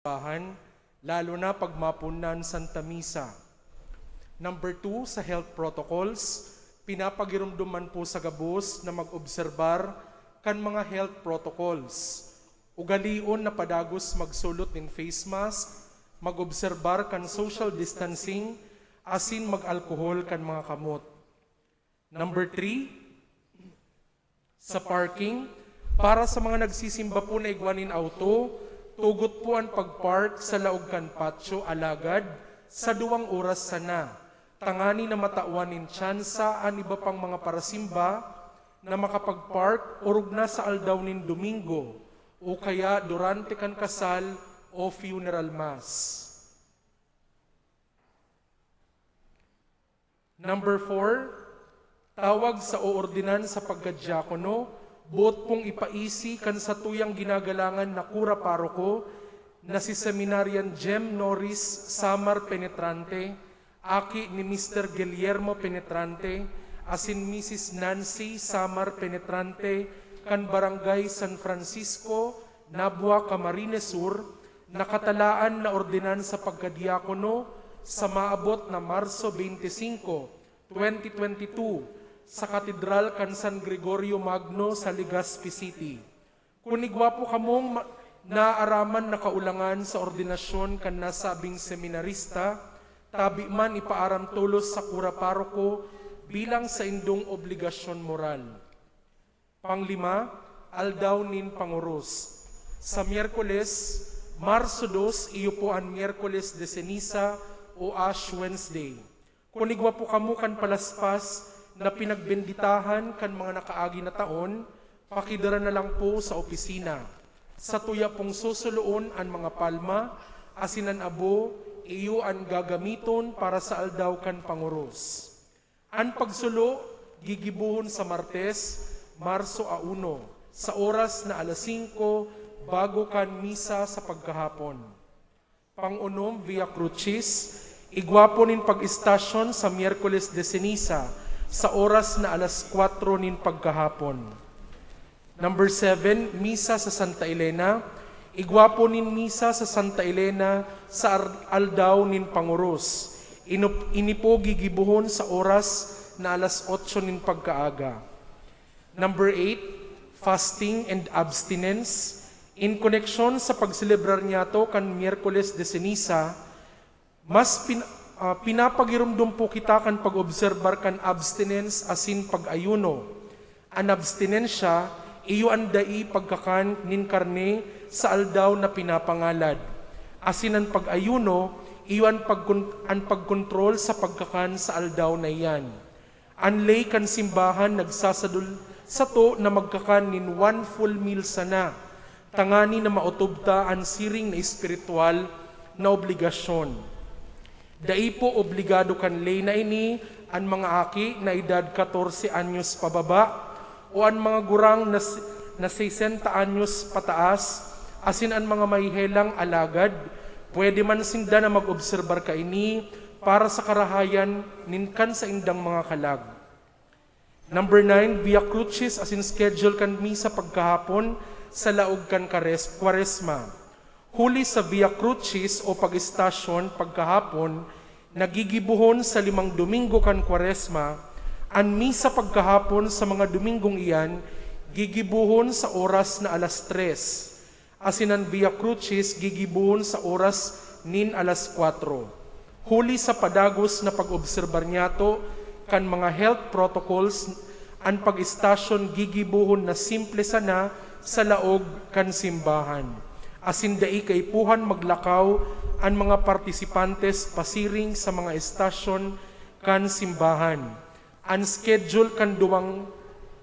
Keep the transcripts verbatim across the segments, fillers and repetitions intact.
simbahan, lalo na pag mapunan Santa Misa. Number two, sa health protocols, pinapagiromdom man po sa gabos na mag-obserbar kan mga health protocols. Ugalion na padagos magsulot nin face mask, mag-obserbar kan social distancing, asin mag-alkohol kan mga kamot. Number three, sa parking, para sa mga nagsisimba po na igwa nin auto, tugot po an pagpark sa laog kan patio, alagad sa duwang oras sana, tangani na matawan nin tsansa an iba pang mga parasimba na makapagpark orog na sa aldaw nin Domingo o kaya durante kan kasal o funeral mass. Number four, tawag sa oordinan sa pagkadiakono, boot pong ipaisi kan satuyang ginagalangan na kura paroko na si Seminarian Jem Norris Samar Penetrante, aki ni Mister Guillermo Penetrante asin Misis Nancy Samar Penetrante, kan Barangay San Francisco, Nabua, Camarines Sur, nakatalaan na ordinan sa pagkadiakono sa maabot na Marso twenty-five, twenty twenty-two, sa Katedral kan San Gregorio Magno sa Legazpi City. Kun igwa po kamong ma-, naaaraman na kaulangan sa ordinasyon kan nasabing seminarista, tabi man ipaaram tolos sa kura paroko bilang saindong obligasyon moral. Panglima, Aldaw nin Pangoros. Sa Miyerkules, Marso dos, iyo po an Miyerkules de Ceniza o Ash Wednesday. Kun igwa po kamo kan palaspas na pinagbenditahan kan mga nakaagi na taon, pakidara na lang po sa opisina. Satuya pong susuloon an mga palma, asin an abo, iyo an gagamiton para sa aldaw kan pangoros. An pagsulo gigibohon sa Martes, Marso uno, sa oras na alas singko, bago kan misa sa pagkahapon. Pang-onom, Via Crucis, igwa po nin pag-estasyon sa Miyerkules de Ceniza, sa oras na alas kwatro nin pagkahapon. Number seven, Misa sa Santa Elena. Igwa po nin misa sa Santa Elena sa ar-, aldaw nin pangoros. Inop-, ini po gigibohon sa oras na alas otso nin pagkaaga. Number eight, fasting and abstinence. In koneksyon sa pagselebrar niyato kan Miyerkules de Ceniza, Mas pin-, ah, pinapagiromdom po kita kan pag-obserbar kan abstinence asin pag-ayuno. An abstinensya, iyo an dai pagkakan nin karne sa aldaw na pinapangalad. Asin an pag-ayuno, iyo an pagkon-, an pagkontrol sa pagkakan sa aldaw na iyan. An lay kan simbahan nagsasadol sato na magkakan nin one full meal sana, tangani na maotob ta an siring na espiritual na obligasyon. Dai po obligado kan lay na ini an mga aki na edad katorse anyos pababa o an mga gurang na s-, na sesenta anyos pataas, asin an mga mahehelang alagad, pwede man sinda na mag-obserbar kaini para sa karahayan nin kan saindang mga kalag. Number nine, Via Crucis asin schedule kan misa pagkahapon sa laog kan Kares-, Kwaresma. Huli sa Via Crucis o pag-estasyon pagkahapon, nagigibohon sa limang Domingo kan Kwaresma, an misa pagkahapon sa mga Domingong iyan gigibohon sa oras na alas tres. Asin an Via Crucis gigibohon sa oras nin alas kwatro. Huli sa padagos na pag-obserbar niyato kan mga health protocols, an pag-estasyon gigibohon na simple sana sa laog kan simbahan. Asin dai kaipuhan maglakaw an mga partisipantes pasiring sa mga estasyon kan simbahan. An schedule kan duwang,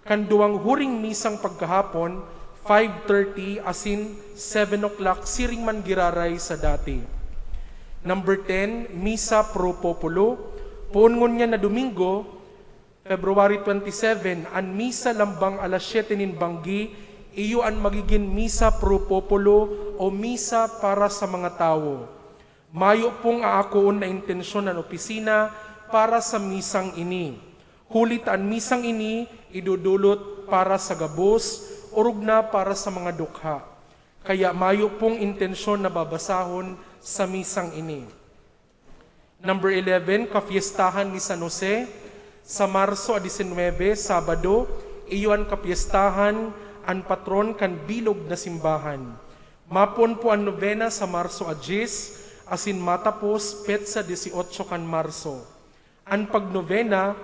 kan duwang huring misang pagkahapon, five thirty asin seven o'clock, siring man giraray sa dati. Number ten, Misa pro Populo. Poon ngunyan na Domingo, February twenty-seven, an misa lambang alas siyete nin banggi, iyo an magigin Misa pro Populo o misa para sa mga tawo. Mayo pong aakoon na intensyon an opisina para sa misang ini. Huli ta an misang ini idodolot para sa gabos, orog na para sa mga dukha. Kaya mayo pong intensyon na babasahon sa misang ini. Number eleven, Kafiestahan ni San Jose. Sa Marso a disinwebe, Sabado, iyo an kapiestahan, an patron kan bilog na simbahan. Mapon po an nobena sa Marso a dyes, asin matapos petsa dieciocho kan Marso. An pagnobena,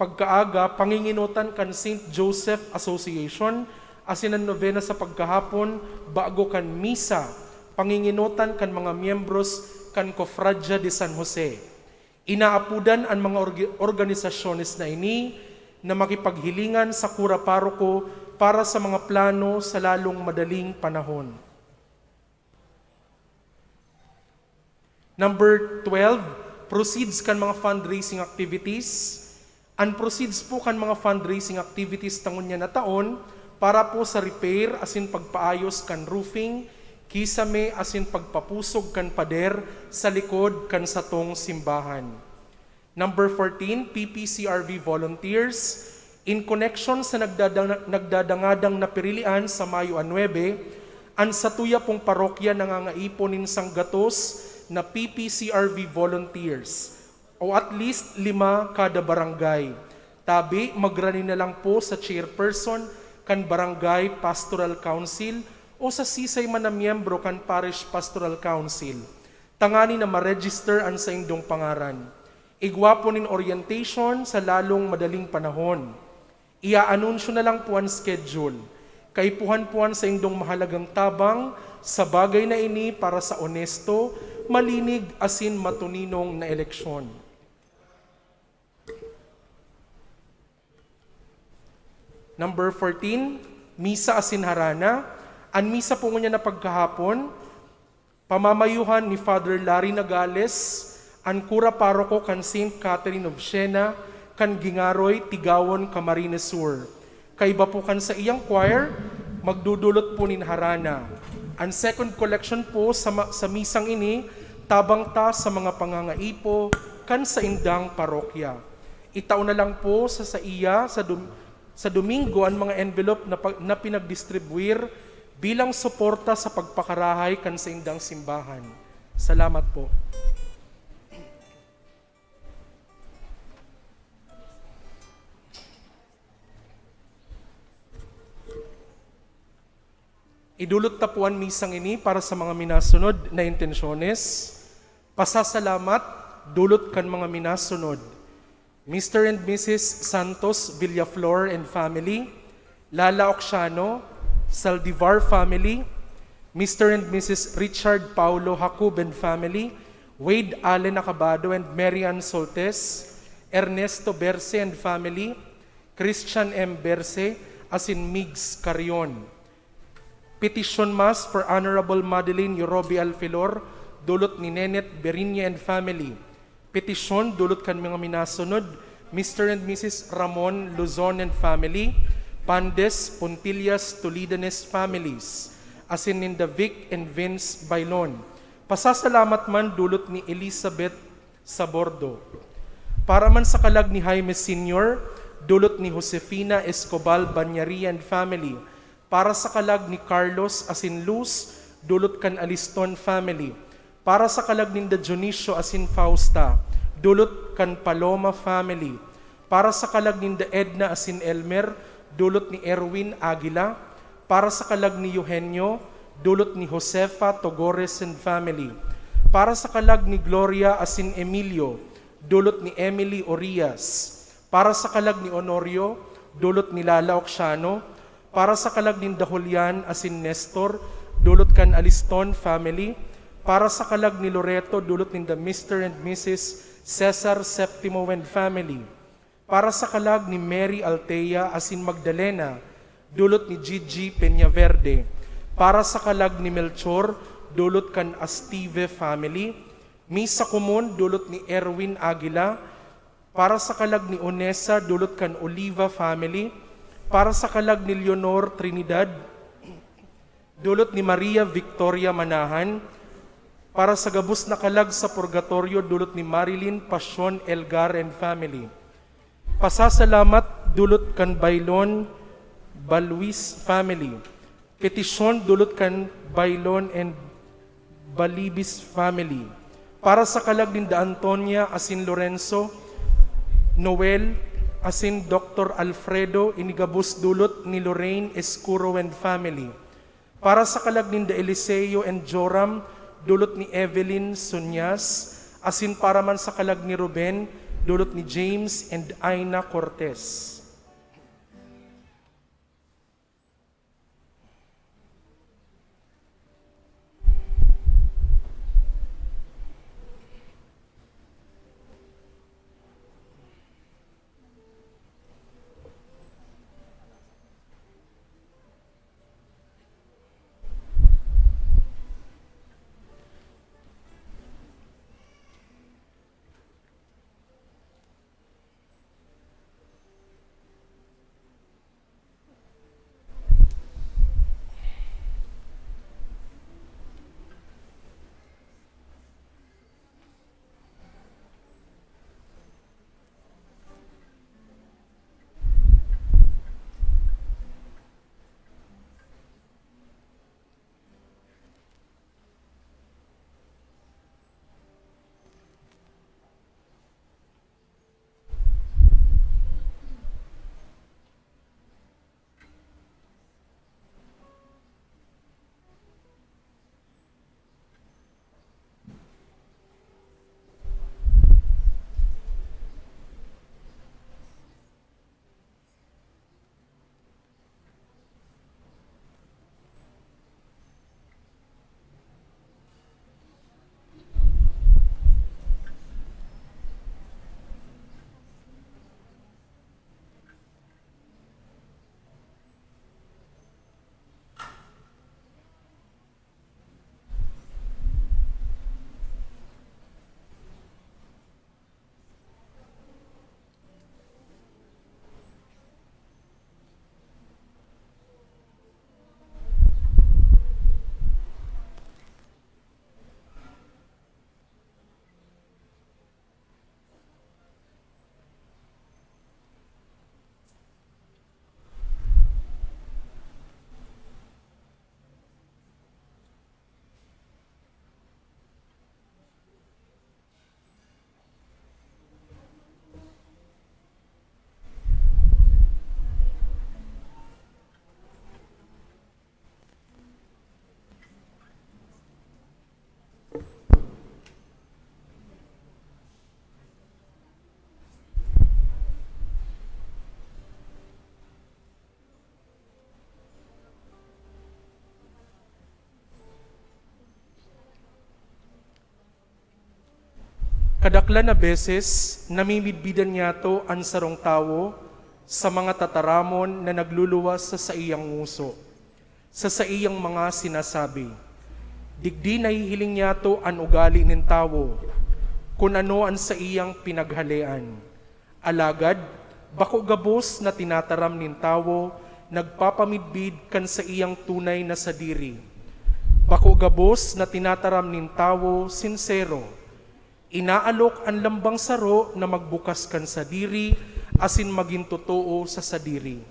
pagkaaga, panginginotan kan Saint Joseph Association, asin an nobena sa pagkahapon, bago kan misa, panginginotan kan mga miyembros kan Cofradia de San Jose. Inaapodan an mga orgi-, organisasyones na ini na makipaghilingan sa kura paroko para sa mga plano sa lalong madaling panahon. Number twelve, proceeds kan mga fundraising activities. An proceeds po kan mga fundraising activities ta ngunyan na taon para po sa repair asin pagpaayos kan roofing, kisame asin pagpapusog kan pader sa likod kan satong simbahan. Number fourteen, P P C R V volunteers. In connection sa nagdadang-, nagdadangadang na pirilian sa Mayo a nuebe, an satuya pong parokya nangangaipo nin sanggatos na P P C R V volunteers, o at least lima kada barangay. Tabi, magrani na lang po sa chairperson kan Barangay Pastoral Council o sa sisay man na miyembro kan Parish Pastoral Council, tanganing na ma-register an saindong pangaran. Igwa po nin orientation sa lalong madaling panahon. Iaanunsyo na lang po an schedule. Kaipuhan po an saindong mahalagang tabang sa bagay na ini para sa onesto, malinig, asin matuninong na eleksyon. Number fourteen, Misa asin Harana. An misa po ngunyan na pagkahapon, pamamayuhan ni Father Larry Nagales, an kura paroko kan Saint Catherine of Siena, kan Gingaroy, Tigawon, Camarines Sur. Kaiba po kan saiyang choir, magdudulot po nin harana. An second collection po sa ma-, sa misang ini, tabang ta sa mga pangangaipo kan saindang parokya. Itao na lang po sa saiya sa dum-, sa Domingo an mga envelope na pa-, na pinagdistribuir bilang suporta sa pagpakarahay kan saindang simbahan. Salamat po. Idulot ta po an misang ini para sa mga minasunod na intensyones. Pasasalamat, dulot kan mga minasunod: Mister and Missus Santos Villaflor and family, Lala Oxiano, Saldivar family, Mister and Missus Richard Paulo Jacob and family, Wade Allen Acabado and Mary Ann Soltes, Ernesto Berse and family, Christian M. Berse, asin Migs Carion. Petition Mass for Honorable Madeline Yorobe Alfilor, dulot ni Nenet Berinya and family. Petisyon, dulot kan mga minasunod: Mister and Missus Ramon Luzon and family, Pandes, Puntillas, Tolidanes families, asin ninda Vic and Vince Bailon. Pasasalamat man, dulot ni Elizabeth Sabordo. Para man sa kalag ni Jaime Senior, dulot ni Josefina Escobar Bañaria and family. Para sa kalag ni Carlos asin Luz, dulot kan Aliston family. Para sa kalag ninda Dionisio asin Fausta, dulot kan Paloma family. Para sa kalag ninda Edna asin Elmer, dulot ni Erwin Aguila. Para sa kalag ni Eugenio, dulot ni Josefa Togores and family. Para sa kalag ni Gloria asin Emilio, dulot ni Emily Orias. Para sa kalag ni Honorio, dulot ni Lala Oxiano. Para sa kalag ninda Julian asin Nestor, dulot kan Aliston family. Para sa kalag ni Loreto, dulot ninda Mister and Missus Cesar Septimo and family. Para sa kalag ni Mary Altea asin Magdalena, dulot ni Gigi Peñaverde. Para sa kalag ni Melchor, dulot kan Astive family. Misa Komon, dulot ni Erwin Aguila. Para sa kalag ni Onesa, dulot kan Oliva family. Para sa kalag ni Leonor Trinidad, dulot ni Maria Victoria Manahan. Para sa gabos na kalag sa purgatorio, dulot ni Marilyn Passion Elgar and family. Pasasalamat, dulot kan Bailon Baluis family. Petisyon dulot kan Bailon and Balibis family. Para sa kalag ninda Antonia asin Lorenzo, Noel, asin Doktor Alfredo, ini gabos dulot ni Lorraine Escuro and family. Para sa kalag ninda Eliseo and Joram, dulot ni Evelyn Sunyas, asin para man sa kalag ni Ruben, dulot ni James and Aina Cortez. Kadaklan na beses, namimidbidan niyato an sarong tawo sa mga tataramon na nagluluwas sa saiyang ngoso, sa saiyang mga sinasabi. Digdi nahihiling niyato an ugali nin tawo, kun ano an saiyang pinaghalean. Alagad, bako gabos na tinataram nin tawo nagpapamidbid kan saiyang tunay na sadiri. Bako gabos na tinataram nin tawo sinsero. Inaalok an lambang saro na magbukas kan sadiri asin magin totoo sa sadiri.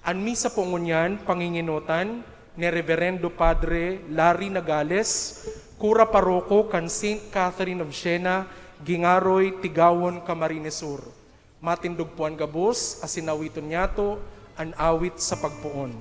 An misa po ngunyan pangingenotan ni Reverendo Padre Larry Nagales, kura paroko kan Saint Catherine of Siena, Gingaroy, Tigawon, Camarines Sur. Matindog po an gabos, asin awiton niyato an awit sa pagpoon.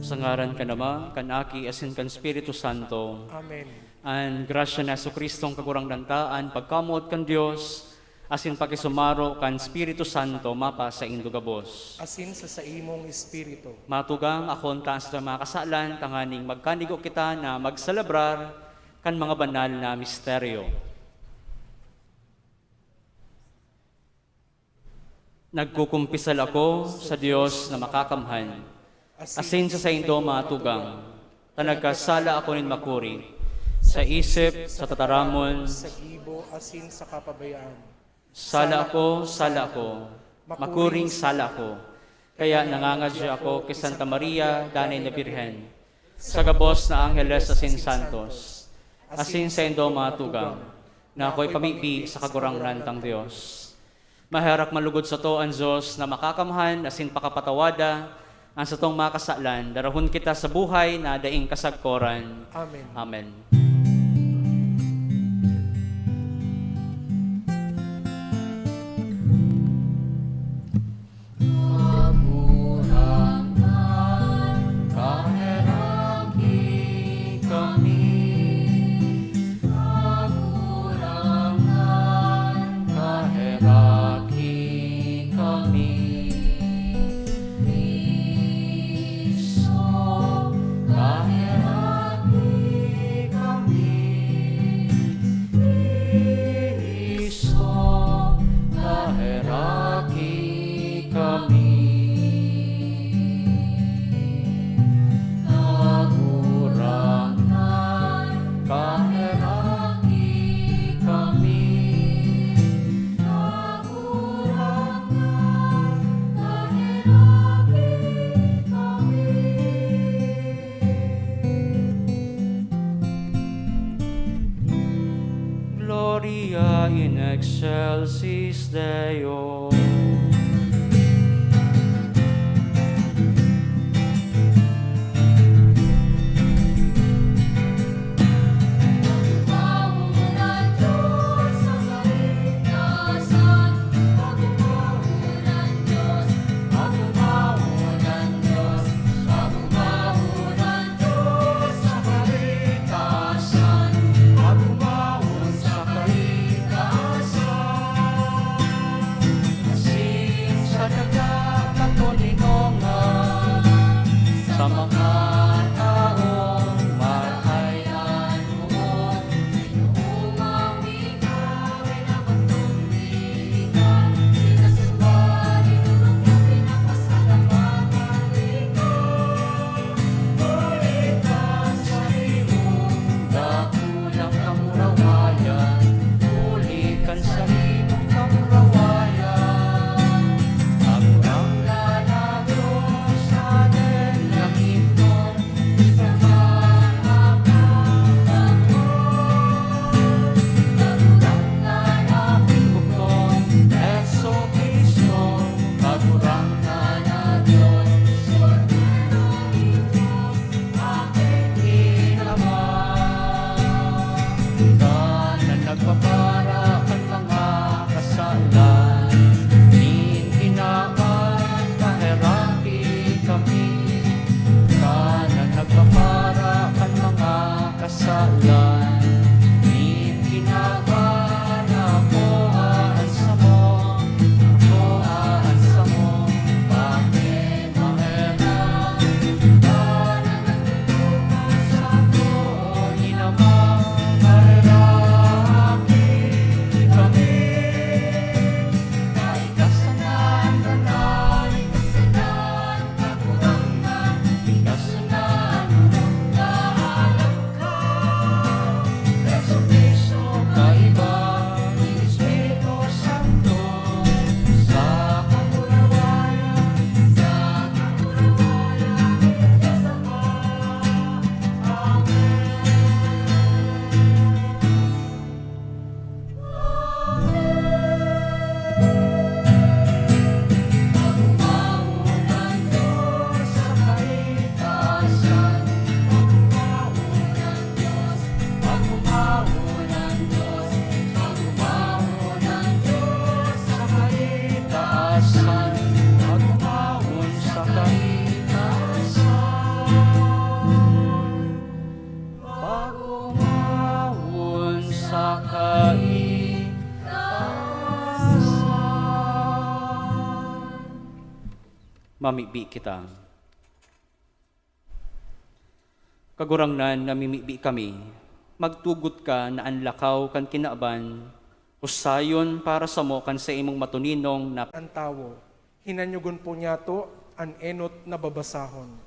Sa ngaran kan Ama, kan Aki, asin kan Espiritu Santo. Amen. An grasya ni Jesu-Cristong Kagurangnan ta, an pagkamoot kan Dios, asin pakisumaro kan Espiritu Santo mapasaindo gabos. Asin sa saimong espiritu. Matugang, akoon ta an satong mga kasalan, tanganing magkanigo kita na magselebrar kan mga banal na misteryo. Nagkukumpisal ako sa Dios na makakamhan, asin sa saindo, mga tugang, ta nagkasala ako nin makuri, sa isip, sa tataramon, sa gibo, asin sa kapabayaan. Sala ako, sala ako, makuring sala ako. Kaya nangangadya ako ki Santa Maria, danay na Birhen, sa gabos na angheles asin santos, asin saindo, mga tugang, na akoy pamibi sa Kagurangnan tang Dios. Maherak man lugod sato an Dios na makakamhan asin pakapatawada an satong mga kasalan, darahon kita sa buhay na daing kasagkoran. Amen. Amen. Kagurangnan, kaheraki kami. Kagurangnan, kaheraki kami. Cristo, kaheraki kami. Cristo, kaheraki kami. Kagurangnan, kaheraki kami. Kagurangnan, kaheraki kami. Gloria in excelsis Deo. Mamibi kita. Kagurangnan, namimibi kami. Magtugot ka na an lakaw kan kinaban, husayon para samo kan saimong matuninong na an tawo. Hinanyogon po niyato an enot na babasahon.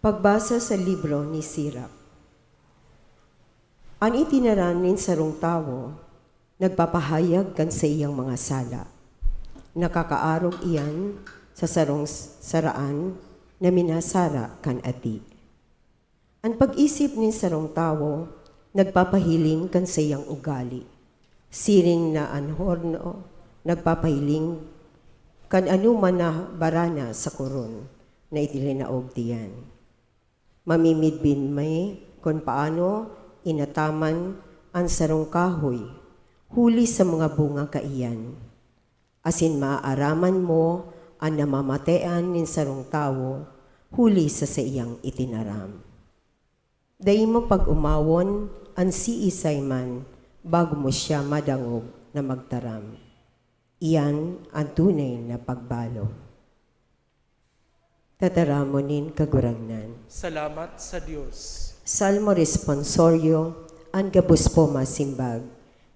Pagbasa sa libro ni Sirach. An itinaram nin sarong tawo nagpapahayag kan saiyang mga sala. Nakakaarog iyan sa sarong s-, saraan na minasara kan ati. An pag-isip nin sarong tawo nagpapahiling kan saiyang ugali, siring na an horno nagpapahiling kan anoman na barana sa koron na itilinaog diyan. Mamimidbid mi kun paano inataman an sarong kahoy huli sa mga bunga kaiyan, asin maaaraman mo an namamatean nin sarong tawo huli sa saiyang itinaram. Dai mo pag-omawon an siisay man bago mo siya madangog na magtaram. Iyan an tunay na pagbalo. Tataramon nin Kagurangnan. Salamat sa Dios. Salmo Responsorio, an gabos po masimbag.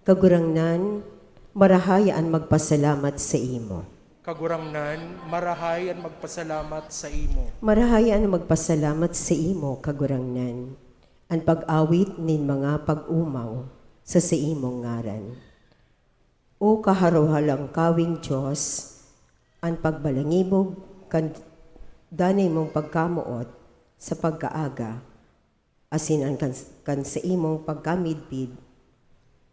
Kagurangnan, marahay an magpasalamat sa imo. Kagurangnan, marahay an magpasalamat sa imo. Marahay an magpasalamat sa imo, Kagurangnan, an pag-awit nin mga pag-omaw sa saimong ngaran. O kaharohalangkawing Dios, an pagbalangibog kan danay mong pagkamoot sa pagkaaga, asin an kan, kan saimong pagkamidbid,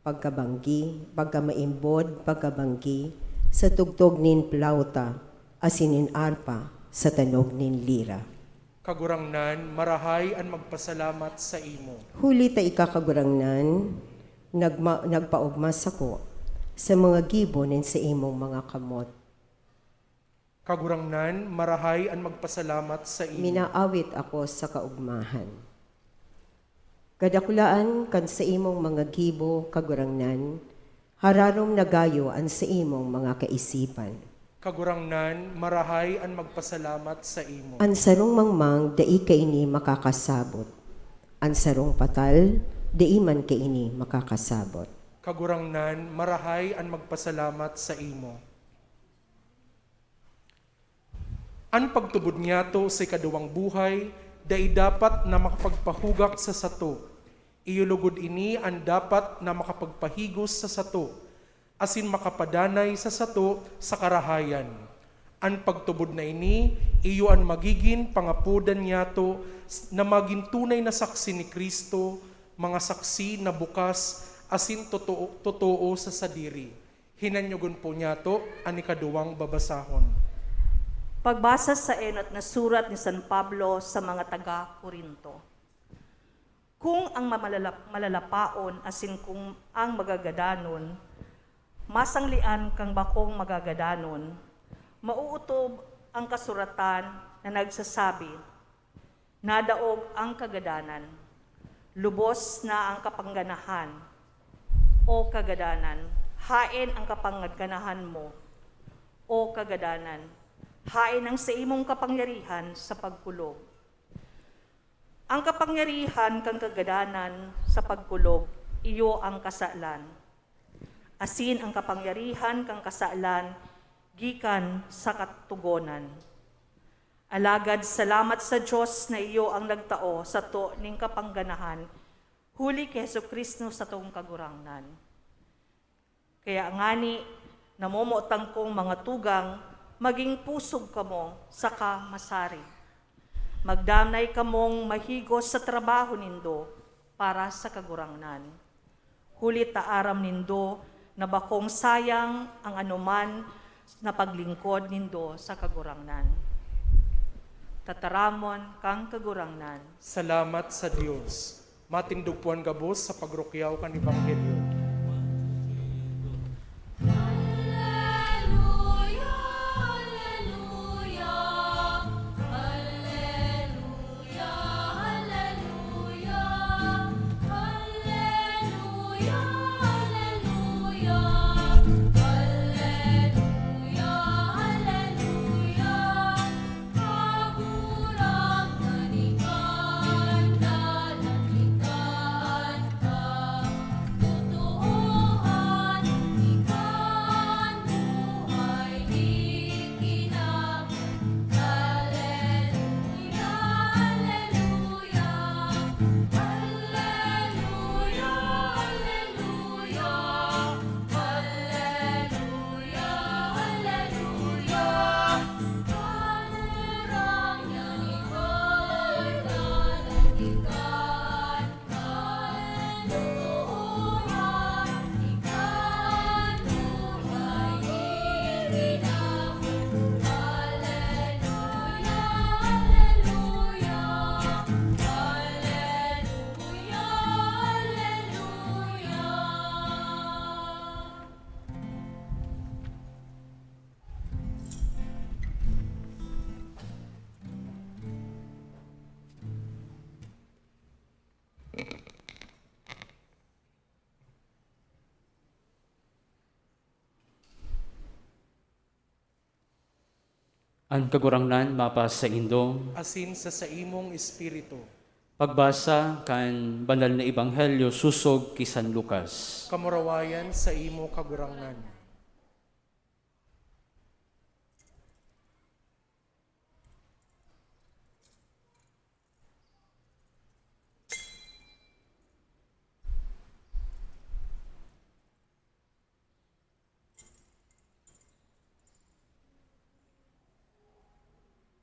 pagkabanggi, pagkamaimbod, pagkabanggi sa tugtog nin plauta, asin nin arpa sa tanog nin lira. Kagurangnan, marahay an magpasalamat sa imo. Huli ta ika, Kagurangnan, nagma-, nagpaogma sako sa mga gibo nin saimong mga kamot. Kagurangnan, marahay an magpasalamat sa imo. Minaawit ako sa kaogmahan. Kadakulaan kan saimong mga gibo, Kagurangnan, hararom na gayo an saimong mga kaisipan. Kagurangnan, marahay an magpasalamat sa imo. An sarong mangmang dai kaini makakasabot. An sarong patal dai man kaini makakasabot. Kagurangnan, marahay an magpasalamat sa imo. An pagtubod niyato sa ikaduwang buhay dai dapat na makapagpahugak sa sato. Iyo logod ini an dapat na makapagpahigos sa sato, asin makapadanay sa sato sa karahayan. An pagtubod na ini, iyo an magigin pangapodan niyato na magin tunay na saksi ni Cristo, mga saksi na bukas asin totoo, totoo sa sadiri. Hinanyogon po niyato an ikaduwang babasahon. Pagbasa sa enot na surat ni San Pablo sa mga taga Corinto. Kung ang mamalala-, malalapaon asin kung ang magagadanon masanglian kan bakong magagadanon, mauotob ang kasuratan na nagsasabi, "Nadaog ang kagadanan, lubos na ang kapangganahan." O kagadanan, haen ang kapangganahan mo? O kagadanan, haen ang saimong kapangyarihan sa pagkulog? Ang kapangyarihan kan kagadanan sa pagkulog, iyo an kasalan. Asin ang kapangyarihan kan kasalan gikan sa katogonan. Alagad salamat sa Dios na iyo an nagtao sato nin kapangganahan huli ki Jesu-Cristo satong Kagurangnan. Kaya ngani, namomotan kong mga tugang, magin pusog kamo saka masarig. Magdanay kamong mahigos sa trabaho nindo para sa Kagurangnan. Huli ta aram nindo na bakong sayang ang anoman na paglingkod nindo sa Kagurangnan. Tataramon kan Kagurangnan. Salamat sa Dios. Matindog po an gabos sa pagrukyaw kan Ebanghelyo. An Kagurangnan mapasaindo. Asin sa saimong espiritu. Pagbasa kan Banal na Ebanghelyo sosog ki San Lucas. Kamurawayan saimo, Kagurangnan.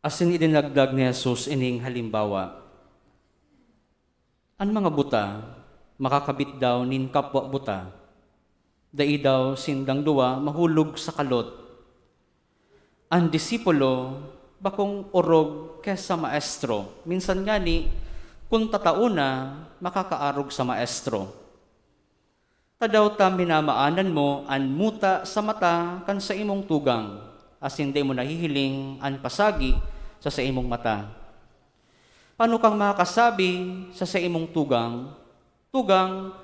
Asin idinagdag ni Jesus ining halimbawa, "An mga buta makakabit daw nin kapwa buta? Dai daw sindang duwa mahulog sa kalot? An disipulo bakong orog ki sa maestro, minsan ngani, kun tataona, makakaarog sa maestro." Tadaw ta minamaanan mo an muta sa mata kan saimong tugang, asin dai mo nahihiling an pasagi sa saimong mata? Paano kang makakasabi sa saimong tugang, "Tugang,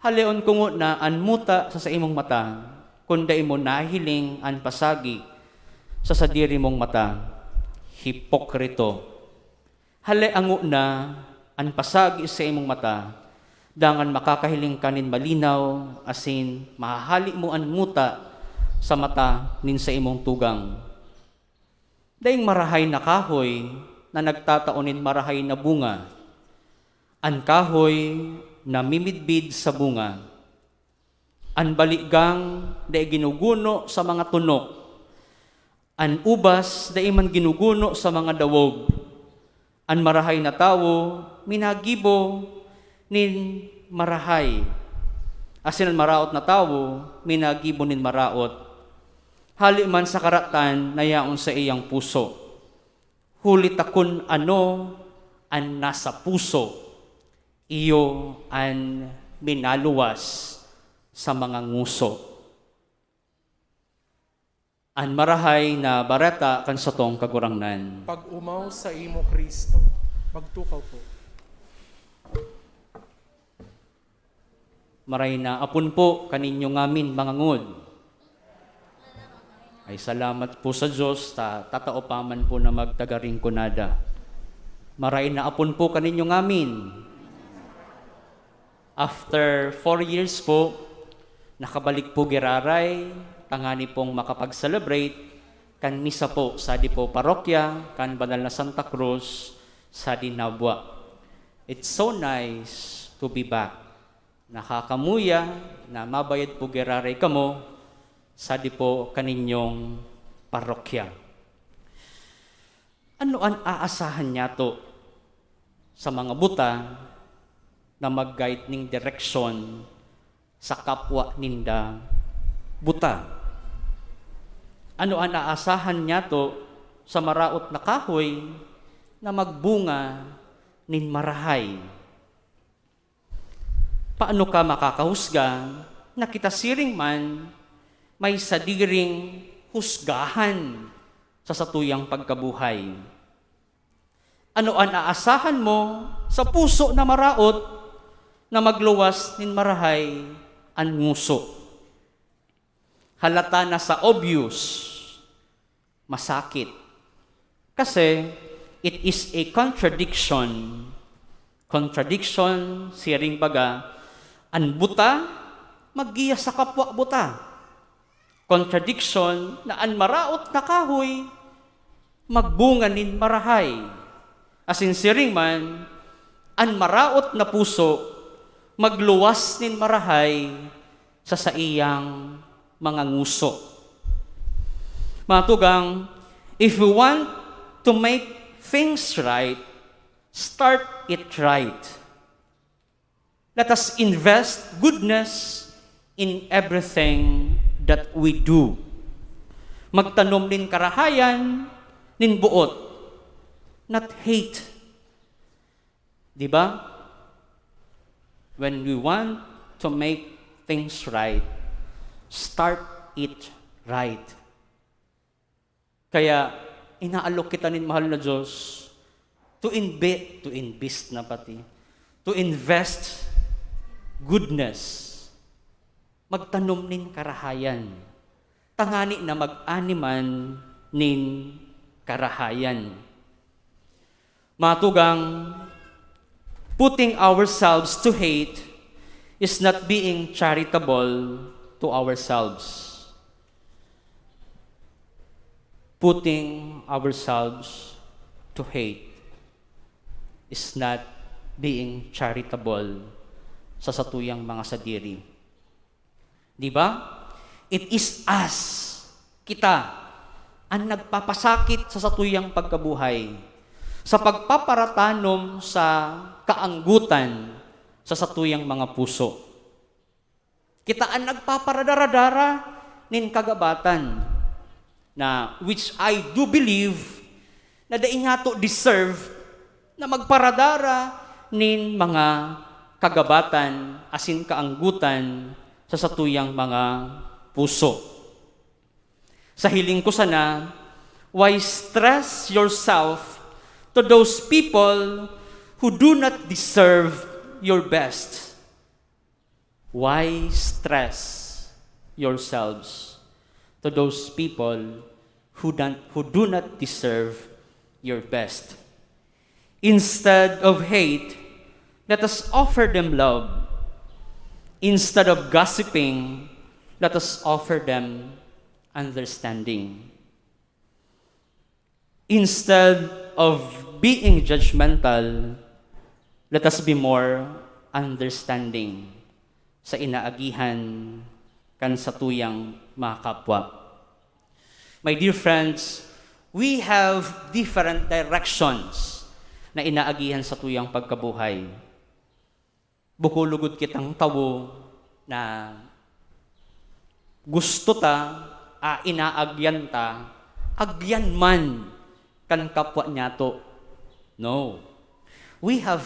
haleon ko ngona an muta sa saimong mata," kun dai mo nahihiling an pasagi sa sadiri mong mata? Hipokrito! Hale ngona an pasagi sa imong mata, dangan makakahiling ka nin malinaw, asin mahahale mo an muta sa mata nin saimong tugang. Daing marahay na kahoy na nagtatao nin marahay na bunga. An kahoy namimidbid sa bunga. An baligang dai ginuguno sa mga tunok. An ubas dai man ginuguno sa mga dawog. An marahay na tawo minagibo nin marahay, asin an maraot na tawo minagibo nin maraot, hale man sa karatan na yaon sa iyang puso. Huli ta kun ano an nasa puso, iyo an minaluwas sa mga ngoso. An Marahay na Bareta kan satong Kagurangnan. Pag-omaw saimo, Cristo. Magtukaw po. Maray na apon po kaninyo ngamin, mga ngod. Ay, salamat po sa Diyos, ta-, tatao pa man po na magtaga Rinconada. Maray na apon po kaninyo ngamin. After four years po, nakabalik po giraray, tangani pong makapag-celebrate kan misa po sa di po parokya, kan Banal na Santa Cruz, sa di Nabua. It's so nice to be back. Nakakamuya na mabayad po giraray kamo sa di po kaninyong parokya. Ano an aasahan niyato sa mga buta na mag-guide nin direksyon sa kapwa ninda buta? Ano an aasahan niyato sa maraot na kahoy na magbunga nin marahay. Paano ka makakahusga na kita siring man may sadiring husgahan sa satuyang pagkabuhay? Ano an aasahan mo sa puso na maraot na magluwas nin marahay an nguso? Halata na sa obvious, masakit. Kasi, it is a contradiction. Contradiction, siring baga, an buta, maggiya sa kapwa buta. Contradiction na an maraot na kahoy, magbunga nin marahay. Asin siring man, an maraot na puso, magluwas nin marahay sa saiyang mga nguso. Mga tugang, if we want to make things right, start it right. Let us invest goodness in everything that we do. Magtanom nin karahayan, nin boot, not hate. Di ba? When we want to make things right, start it right. Kaya, inaalok kita nin mahal na Diyos to inbe-, to invest na pati, to invest goodness, magtanom nin karahayan, tangani na mag-ani man nin karahayan. Mga tugang, putting ourselves to hate is not being charitable to ourselves. Putting ourselves to hate is not being charitable sa satuyang mga sadiri. Di ba? It is us, kita, an nagpapasakit sa satuyang pagkabuhay, sa pagpaparatanom sa kaanggotan sa satuyang mga puso. Kita an nagpaparadara-dara nin kagabatan, na which I do believe na dai niyato deserve na magparadara nin mga kagabatan asin kaanggotan sa satuyang mga puso. Sa hiling ko sana, why stress yourself to those people who do not deserve your best? Why stress yourselves to those people who don't, who do not deserve your best? Instead of hate, let us offer them love. Instead of gossiping, let us offer them understanding. Instead of being judgmental, let us be more understanding sa inaagihan kan satuyang mga kapwa. My dear friends, we have different directions na inaagihan satuyang pagkabuhay. Bako lugod kitang tawo na gusto ta, ah, inaagyan ta, agyan man kan kapwa niyato. No. We have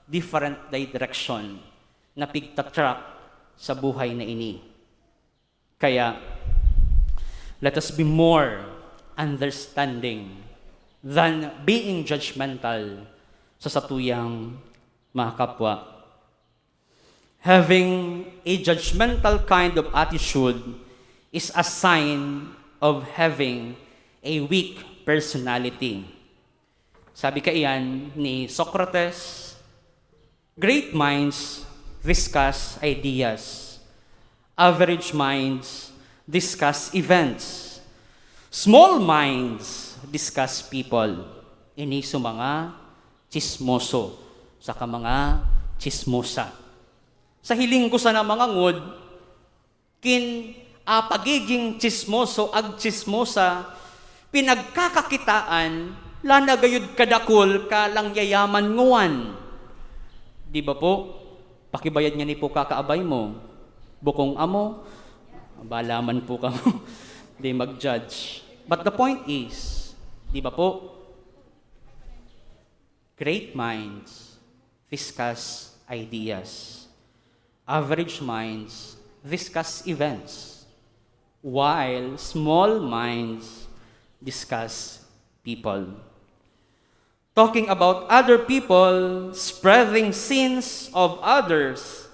different direction na pigta-track sa buhay na ini. Kaya, let us be more understanding than being judgmental sa satuyang mga kapwa. Having a judgmental kind of attitude is a sign of having a weak personality. Sabi kaiyan ni Socrates, "Great minds discuss ideas. Average minds discuss events. Small minds discuss people." Ini so mga tsismoso saka mga tsismosa. Sa hiling ko sana, mga ngod, kin, ah, pagiging tsismoso ag tsismosa, pinagkakakitaan la na gayud kadakul ka langyayaman nguan. Di ba po? Pakibayad ngani po kakaabay mo. Bukong amo, bala man po kamo. Di mag-judge. But the point is, di ba po? Great minds discuss ideas. Average minds discuss events. While small minds discuss people. Talking about other people, spreading sins of others,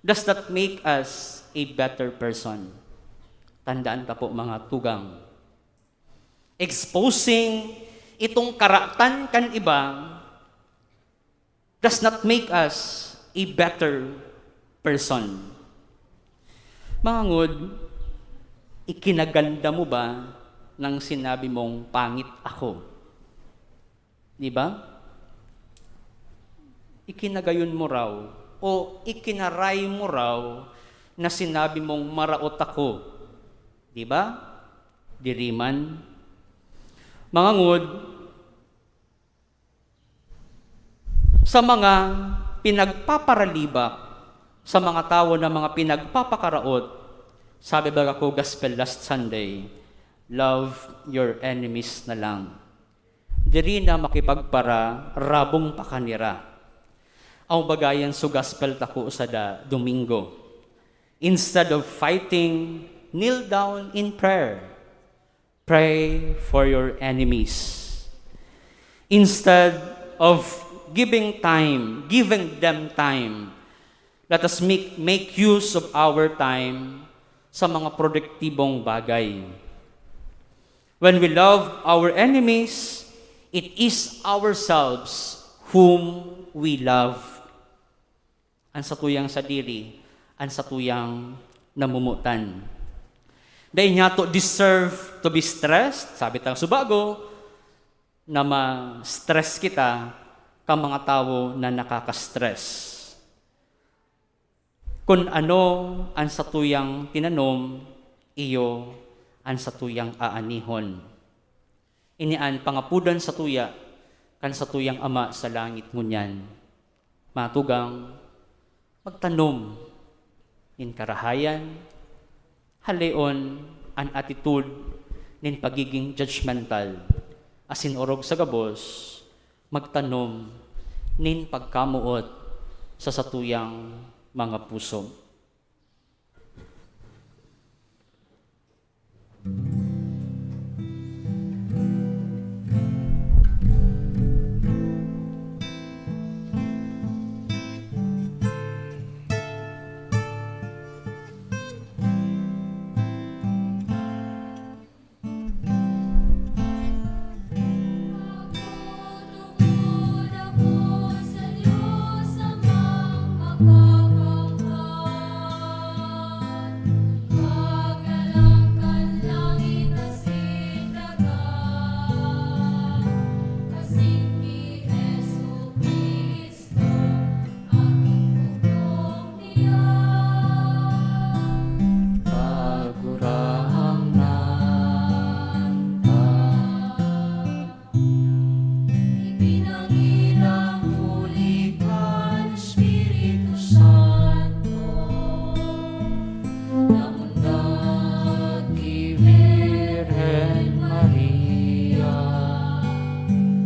does not make us a better person. Tandaan ta po, mga tugang. Exposing itong karatan kan iba does not make us a better person. Mga ngod, ikinaganda mo ba nang sinabi mong pangit ako? Di ba? Ikinagayon mo raw o ikinaray mo raw na sinabi mong maraot ako. Di ba? Diri man. Mga ngod, sa mga pinagpaparalibak, sa mga tawo na mga pinagpapakaraot, sabi baga ko, Gospel last Sunday, "Love your enemies na lang." Diri na makipagpararabong pa kanira. Aw bagayan so gospel tako sa da Domingo. Instead of fighting, kneel down in prayer. Pray for your enemies. Instead of giving time, giving them time, let us make, make use of our time sa mga produktibong bagay. When we love our enemies, it is ourselves whom we love. An satuyang sadiri, an satuyang namomotan. Dai niyato deserve to be stressed, sabi ta subago, na ma-stress kita kan mga tawo na nakaka-stress. Kun ano an satuyang tinanom, iyo an satuyang aanihon. Ini an pangapodan satuya kan satuyang Ama sa langit ngunyan. Mga tugang, magtanom nin karahayan, haleon an attitude nin pagiging judgmental, asin orog sa gabos, magtanom nin pagkamoot sa satuyang mga puso. Pagurangnan ta. Ipinangilang huli kan Espiritu Santo, namundag ki Birhen Maria,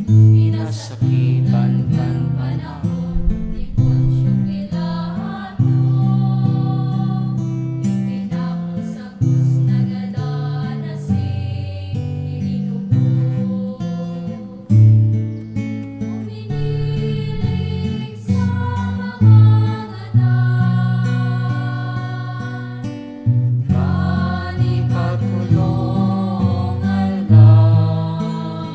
pinasakitan kan panahon ni Poncio Pilato, ipinako sa krus, nagadan asin ilinubong. Uminiling sa mga ngadan, kan ikatolong aldaw,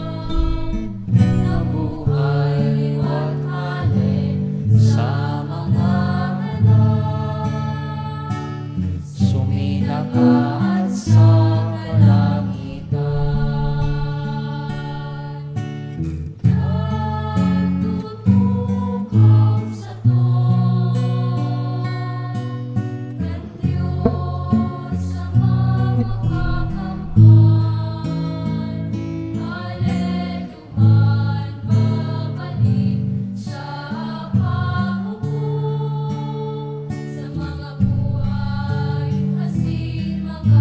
nabuhay liwat hale sa mga ngadan, suminakaat sa kalangitan. Nagtutukaw sato kan Dios sa mga kakamtan. Aleluya, babalik sa paghukom sa mga buhay asin mga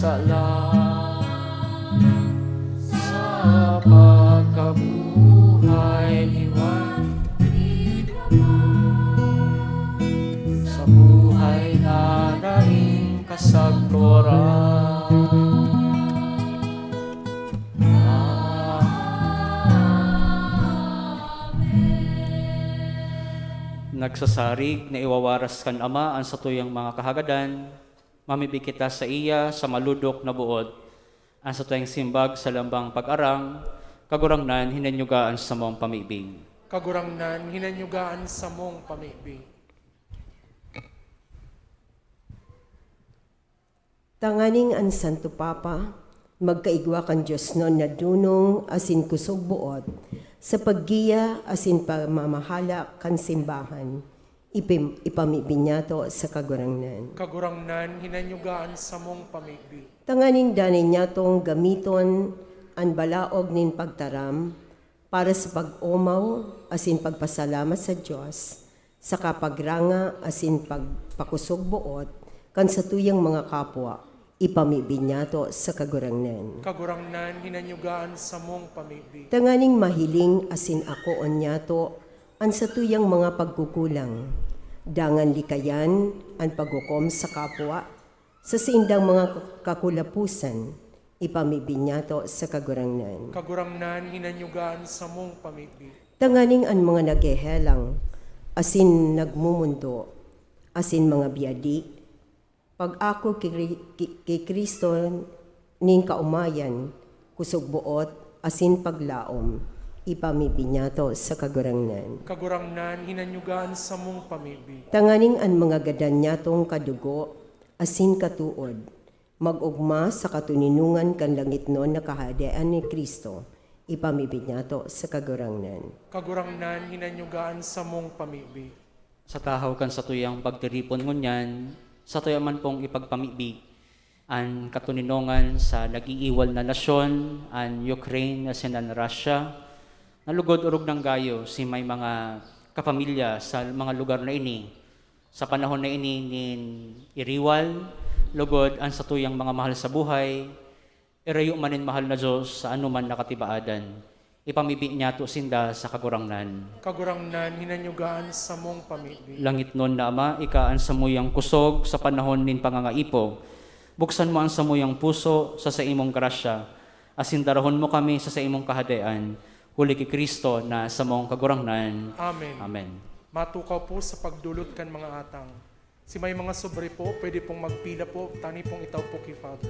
Salang sa pagkabuhay iwan sa buhay na daing kasagkoran. Nagsasarig na iwawaras kan Ama an satuyang mga kahagadan, mamibi kita saiya sa malodok na boot. An satuyang simbag sa lambang pag-arang, Kagurangnan, hinanyuga an samong pamibi. Kagurangnan, hinanyuga an samong pamibi. Tanganing an Santo Papa magkaigwa kan diosnon na dunong asin kusog boot sa paggiya asin pamamahala kan simbahan, ipim-, ipamibi niyato sa Kagurangnan. Kagurangnan, hinanyuga an samong pamibi. Tanganing danay niyatong gamiton an balaog nin pagtaram para sa pag-omaw asin pagpasalamat sa Dios, saka pagranga asin pagpakusog boot kan satuyang mga kapwa, ipamibi niyato sa Kagurangnan. Kagurangnan, hinanyuga an samong pamibi. Tanganing mahiling asin akoon niyato an satuyang mga pagkukulang, dangan likayan an paghukom sa kapwa, sa saindang mga kakulaposan, ipamibi niyato sa Kagurangnan. Kagurangnan, hinanyuga an samong pamibi. Tanganing an mga naghehelang asin nagmumundo, asin mga biyadi, pag-ako ki, ki, ki Cristo nin kaomayan, kusog boot, asin paglaom, ipamibi niyato sa Kagurangnan. Kagurangnan, hinanyuga an samong pamibi. Tanganing an mga gadan niyatong kadugo asin katood, mag-ogma sa katoninongan kan langitnon na Kahadean ni Cristo, ipamibi niyato sa Kagurangnan. Kagurangnan, hinanyuga an samong pamibi. Sa tahaw kan satuyang pagtiripon ngunyan, satuya man pong ipagpamibi an katoninongan sa nag-iiwal na nasyon, an Ukraine asin an Russia, na lugod orog nang gayo si may mga kapamilya sa mga lugar na ini. Sa panahon na ini nin iriwal, lugod an satuyang mga mahal sa buhay, irayo man nin mahal na Dios sa anoman na katibaadan. Ipamibi niyato sinda sa Kagurangnan. Kagurangnan, hinanyuga an samong pamibi. Langitnon na Ama, ika an samuyang kusog sa panahon nin pangangaipo. Buksan mo an samuyang puso sa saimong grasya, asin darahon mo kami sa saimong kahadean, huli ki Cristo na samong Kagurangnan. Amen. Amen. Matukaw po sa pagdulot kan mga atang. Si may mga sobre po, pwede pong magpila po, tani pong itao po ki Father.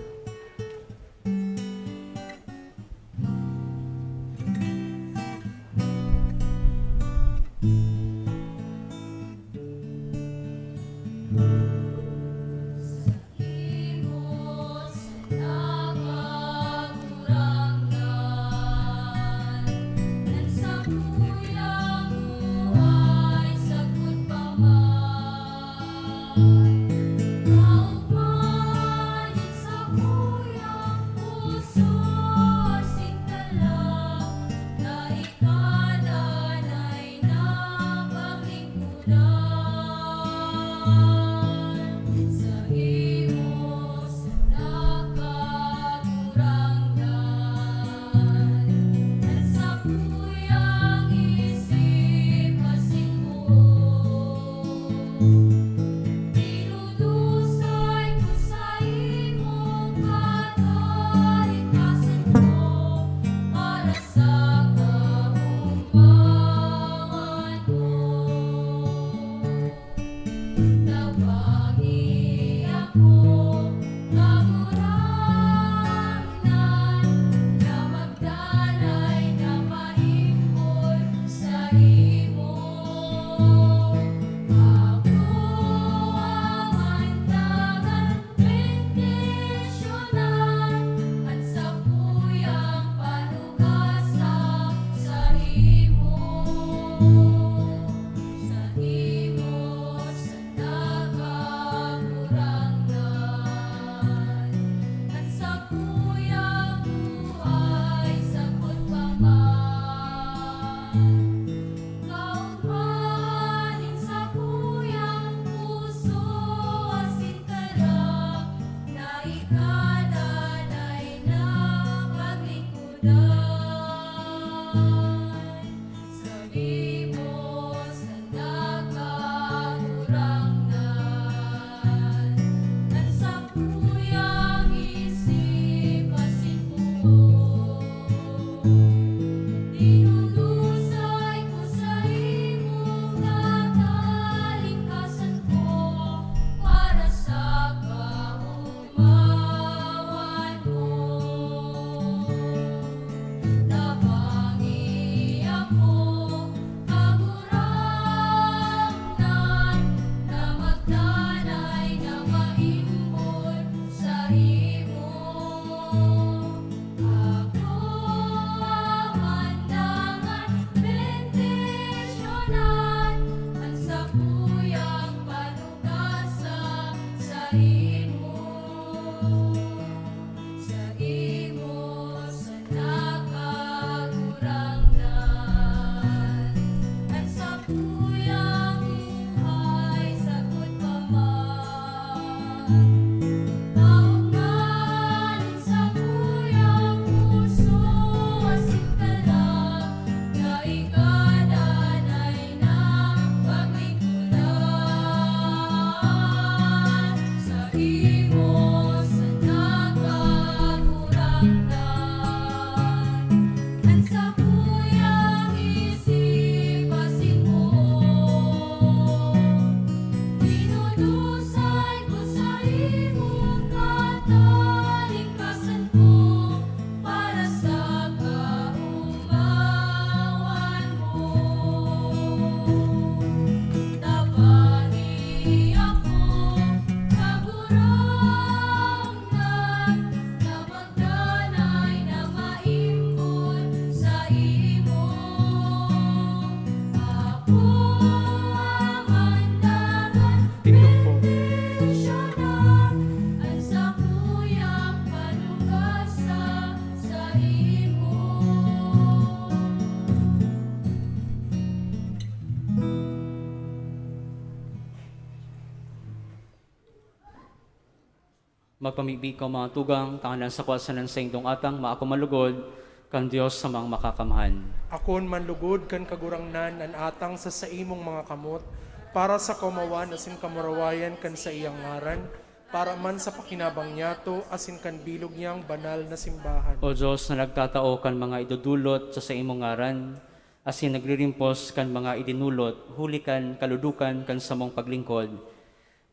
Magpamibi ka, mga tugang, tangalan sa kuwasan ng saindong atang maako malugod kan Dios sa mga makakamhan. Akoon man lugod kan Kagurangnan an atang sa saimong mga kamot, para sa kaomawan asin kamurawayan kan saiyang ngaran, para man sa pakinabang niyato asin kan bilog niyang banal na simbahan. O Dios na nagtatao kan mga idodolot sa saimong ngaran, asin nagririmpos kan mga idinolot huli kan kaludukan kan samong paglingkod,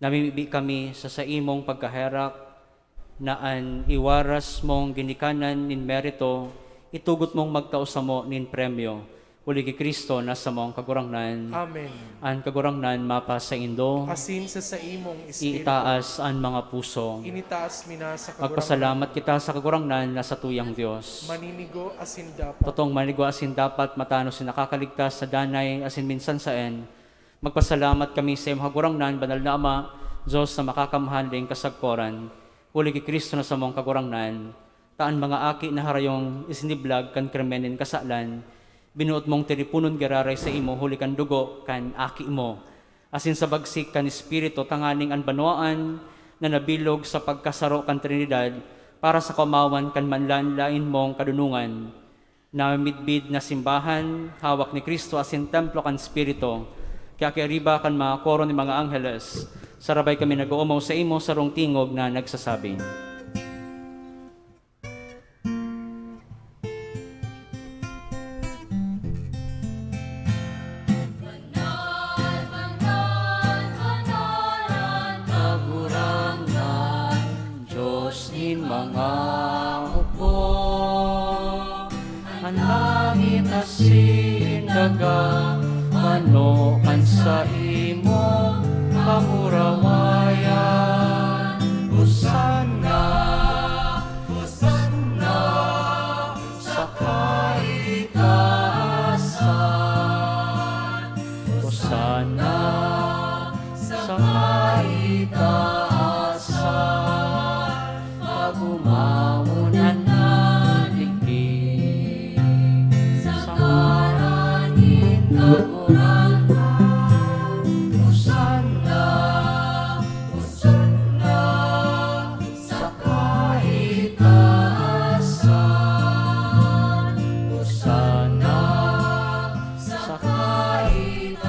namimibi kami sa saimong pagkaherak na an iwaras mong ginikanan nin merito, itugot mong magtao samo nin premyo, huli ki Cristo na samong Kagurangnan. Amen. An Kagurangnan mapasaindo. Asin sa saimong espiritu. Iitaas an mga puso. Initaas mi na sa Kagurangnan. Magpasalamat kita sa Kagurangnan na satuyang Dios. Maninigo asin dapat. Totong maninigo asin dapat, matanos na nakakaligtas sa danay asin minsan saen. Magpasalamat kami sa imo, Kagurangnan, Banal na Ama, Dios na makakamhan daing kasagkoran, huli ki Cristo na samong Kagurangnan, ta an mga aki na harayong isiniblag kan krimen nin kasalan, binuot mong tiriponon giraray saimo huli kan dugo kan Aki mo, asin sa bagsik kan Espiritu, tanganing an banwaan na nabilog sa pagkasaro kan Trinidad para sa kaomawan kan manlaen-laen mong kadonongan, namidbid na simbahan, hawak ni Cristo asin templo kan Espiritu, kaya kairiba kan mga koro nin mga angheles, sarabay kami nag-oomaw saimo sarong tingog na nagsasabi, Banal, banal, banal an Kagurangnan, Dios nin mga hukbo. An langit asin daga, mano kan saimong kamurawayan. Hosanna, Hosanna sa kaitaasan. Hosanna sa kaitaasan. Pag-omawon an nadigdi sa ngaran nin Kagurangnan. Hosanna, Hosanna sa kaitaasan. Hosanna sa kaitaasan.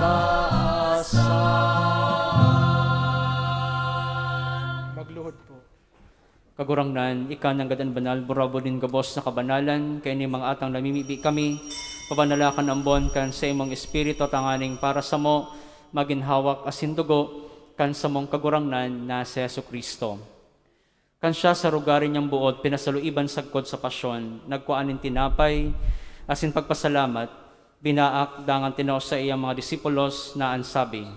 Magluhod po. Kagurangnan, ika nanggad an banal, burabod nin gabos na kabanalan, kaini mga atang namimibi kami, pabanala kan ambon kan saimong Espiritu, tanganing para samo magin hawak asin dugo kan samong Kagurangnan na si Jesu-Cristo. Kan siya sa rugari niyang boot pinasaluiban sagkod sa pasyon, nagkua nin tinapay, asin pagpasalamat, binaak, dangan tinao sa iyang mga disipulos na an sabi,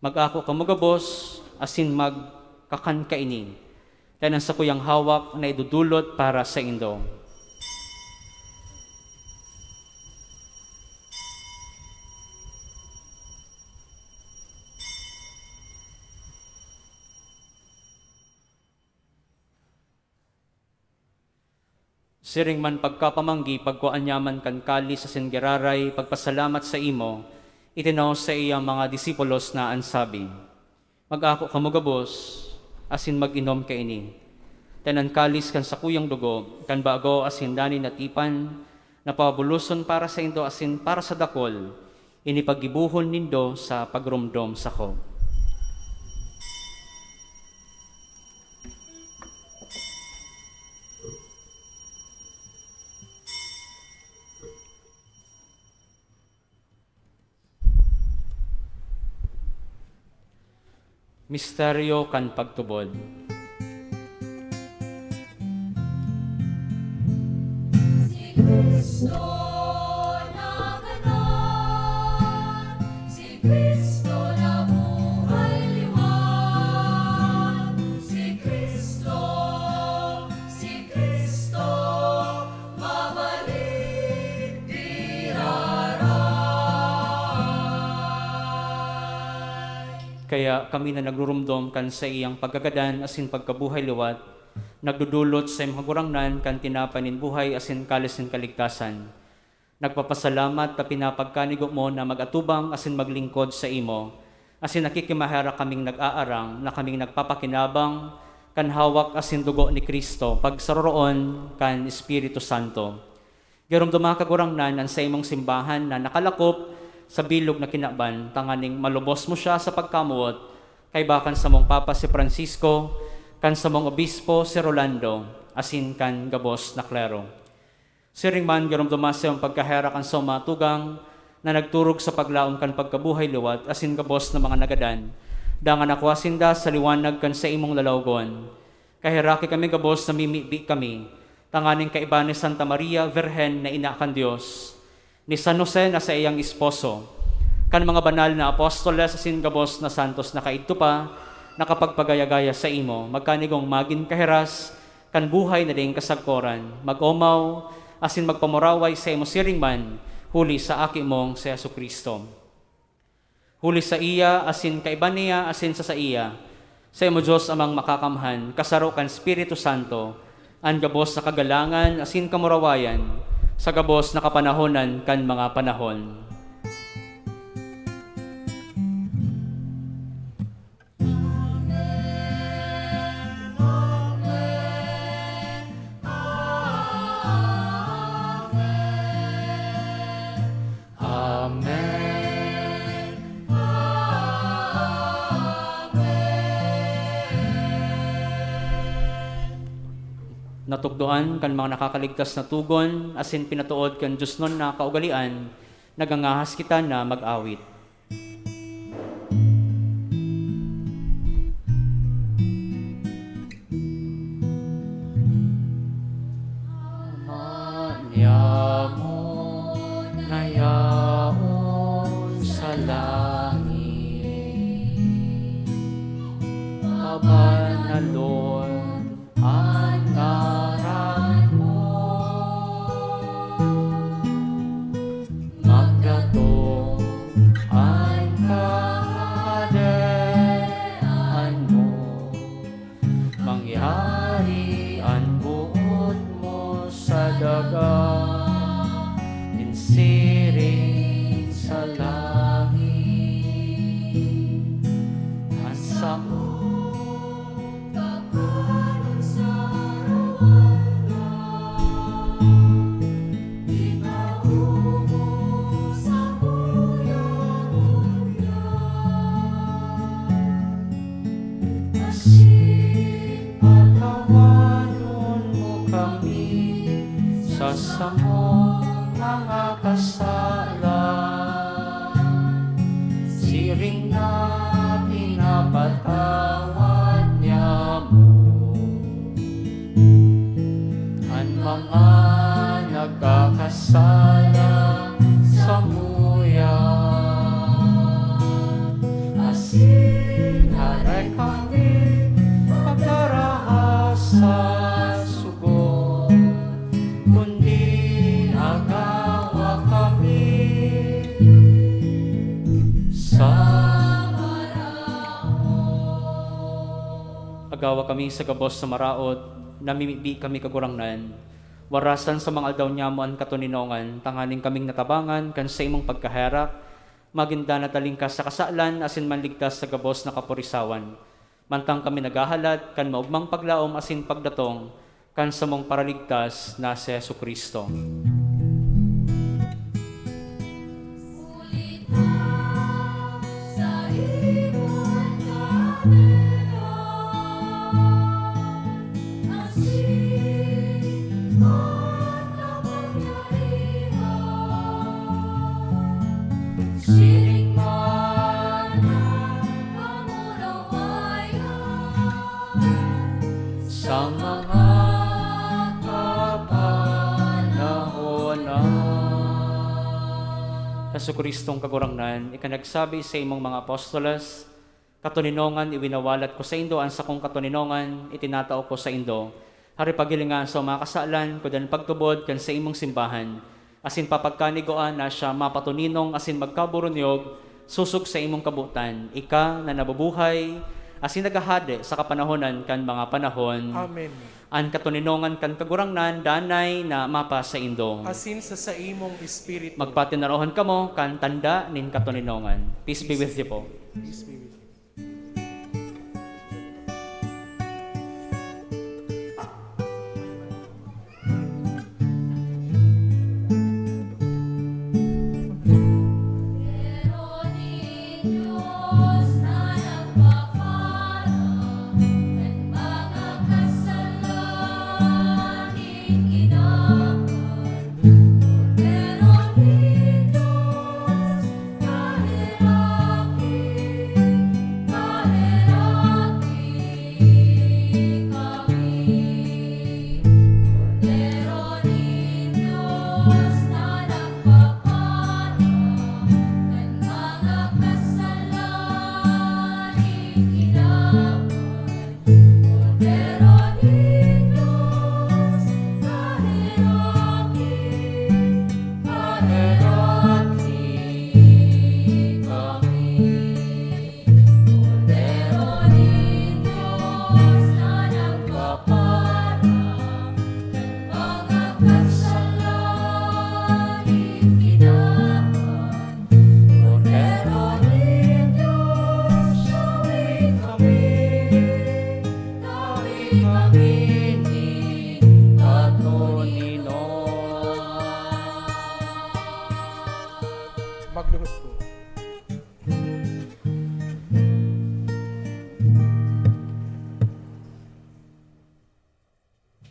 "Mag-ako kamo gabos, asin magkakan kaini, ta an sakuyang hawak na idodolot para saindo." Siring man pagkapamanggi, pagkua niya man kan kalis asin giraray, pagpasalamat saimo, itinao sa iyang mga disipulos na an sabi, "Mag-ako kamo gabos, asin mag-inom kaini. Ta an kalis kan sakuyang dugo, kan bago asin danay na tipan, na pabuloson para saindo asin para sa dakul, ini paggibohon nindo sa pagromdom sako." Misteryo kan pagtubod. Si Cristo nagadan, si Cristo nabuhay liwat, si Cristo, si Cristo mabalik giraray. Kaya kami na nagrurumdom kan saiyang pagkagadan asin pagkabuhay liwat, nagdodolot sa imong Kagurangnan kan tinapay nin buhay asin kalis nin kaligtasan. Nagpapasalamat ta pinapagkanigo mo na mag-atubang asin maglingkod saimo, asin nakikimaherak kaming nag-aarang na kaming nagpapakinabang kan hawak asin dugo ni Cristo, pagsaroroon kan Espiritu Santo. Giromdoma, Kagurangnan, an saimong simbahan na nakalakop sa bilog na kinaban, tanganing malubos mo siya sa pagkamoot, kaiba kan samong Papa si Francisco, kan samong Obispo si Rolando, asin kan gabos na klero. Siring man, giromdoma sa iyong pagkaherak an saong mga tugang na nagturog sa paglaom kan pagkabuhay liwat asin gabos na mga nagadan, dangan akua sinda sa liwanag kan saimong lalawgon. Kaheraki kami gabos na mimibi kami, tanganing kaiba ni Santa Maria, Birhen na ina kan Dios, ni San Jose na saiyang esposo, kan mga banal na apostoles asin gabos na santos na kaidto pa nakapagpagaya-gaya saimo, magkanigong magin kahiras kan buhay na daing kasagkoran, mag-omaw asin magpamuraway saimo siring man, huli sa Aki mong si Jesu-Cristo. Huli saiya, asin kaiba niya, asin sa saiya, saimo, Dios Amang Makakamhan, kasaro kan Espiritu Santo, an gabos na kagalangan asin kamurawayan sa gabos na kapanahonan kan mga panahon. Amen. Amen. Natukdoan kan mga nakakaligtas na togon asin pinatood kan diosnon na kaugalean, nagangahas kita na mag-awit. Ama niamo na yaon sa langit, pabanalon an ngaran mo. Magdatong an Kahadean mo, mangyari an boot mo sa daga, nin siring sa langit. An samong kakanon sa aroaldaw, itao mo samuya ngunyan, asin patawadon mo kami sa samong mga kasalan, siring na pinapatawad niamo an mga nagkakasala samuya. Asin dai kami pagdaraha sa sugot, kundi agawa kami sa maraot. Agawa kami sa gabos na maraot, namimibi kami, Kagurangnan. Warasan sa mga aldaw niamo an katoninongan, tanganing kaming natabangan kan saimong pagkaherak, magin danat talingkas sa kasalan asin manligtas sa gabos na kaporisawan. Mantang kami naghahalat kan maogmang paglaom asin pagdatong kan samong Paraligtas na si Jesu-Cristo. Huli ta saimo an kahadean, asin an kapangyarihan, siring man an kamurawayan sa mga kapanahonan. Jesu-Cristong Kagurangnan, ika nagsabi saimong mga apostoles, "Katoninongan iwinawalat ko saindo an sakong katoninongan itinatao ko saindo. Hari, paghilinga an saong mga kasalan, kudan pagtubod kan saimong simbahan, asin papagkanigoan na siya mapatoninong asin magkaburunyog, sosog sa imong kabotan, ika na nabubuhay asin naghahade sa kapanahonan kan mga panahon." Amen. An katoninongan kan Kagurangnan danay na mapasaindo. Asin sa saimong espiritu. Magpatinarohan kamo kan tanda nin katoninongan. Peace be with you po. Peace be with you.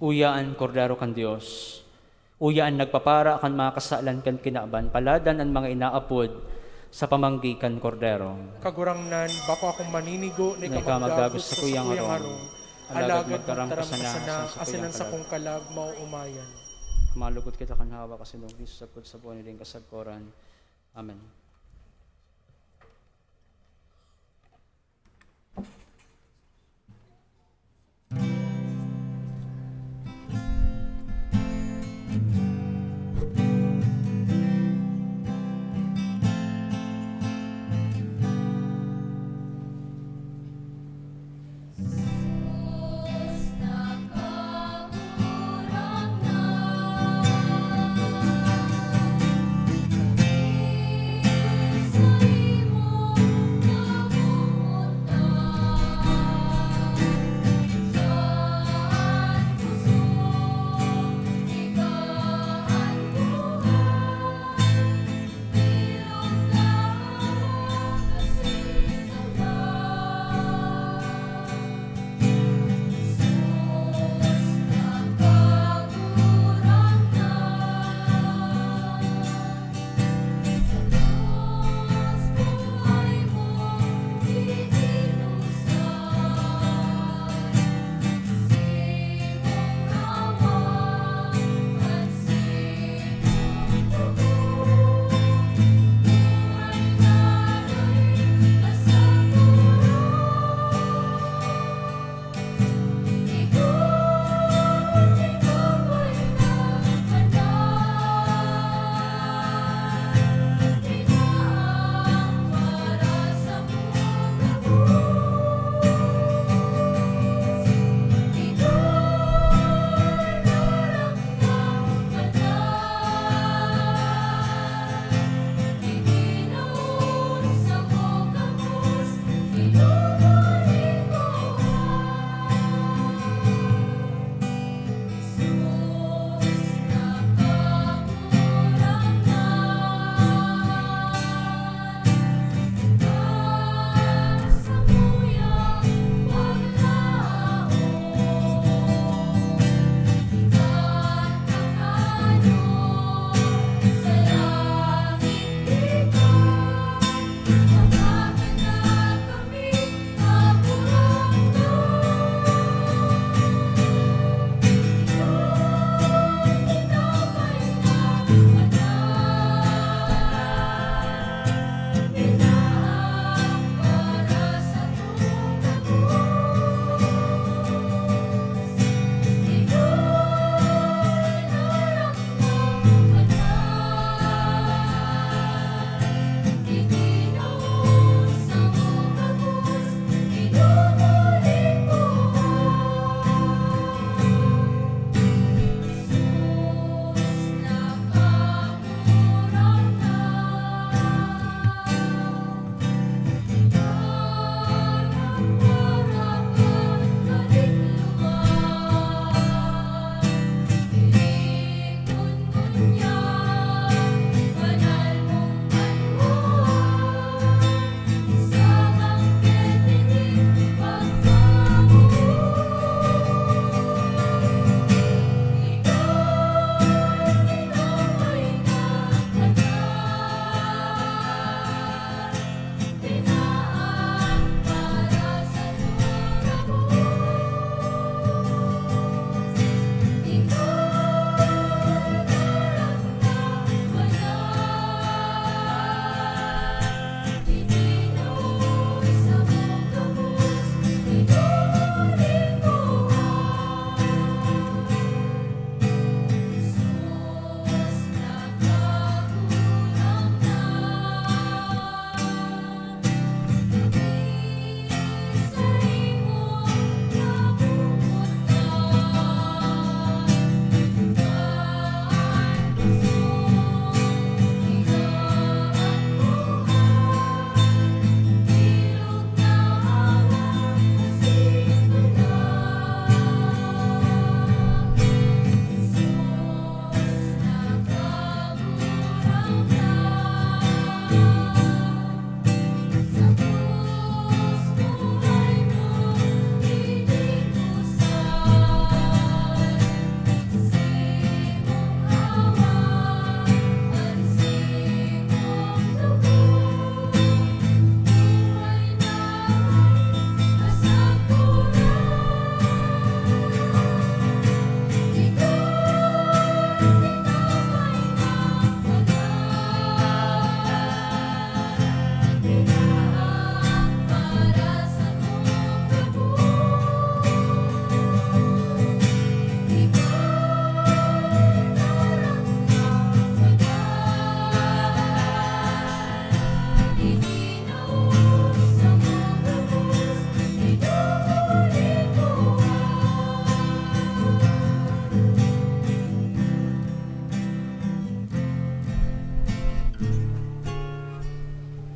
Uya an Kordero kan Dios. Uya an nagpapara kan mga kasalan kan kinaban. Paladan an mga inaapod sa pamanggi kan Kordero. Kagurangnan, bako akong maninigo na ikaw magdagos sa kuyang harong. Alagad magtaram ka sana asin an sakong kalag maoomayan. Malugod kita kan hawak asin ugis sagkod sa buhay nin kasagkoran. Amen.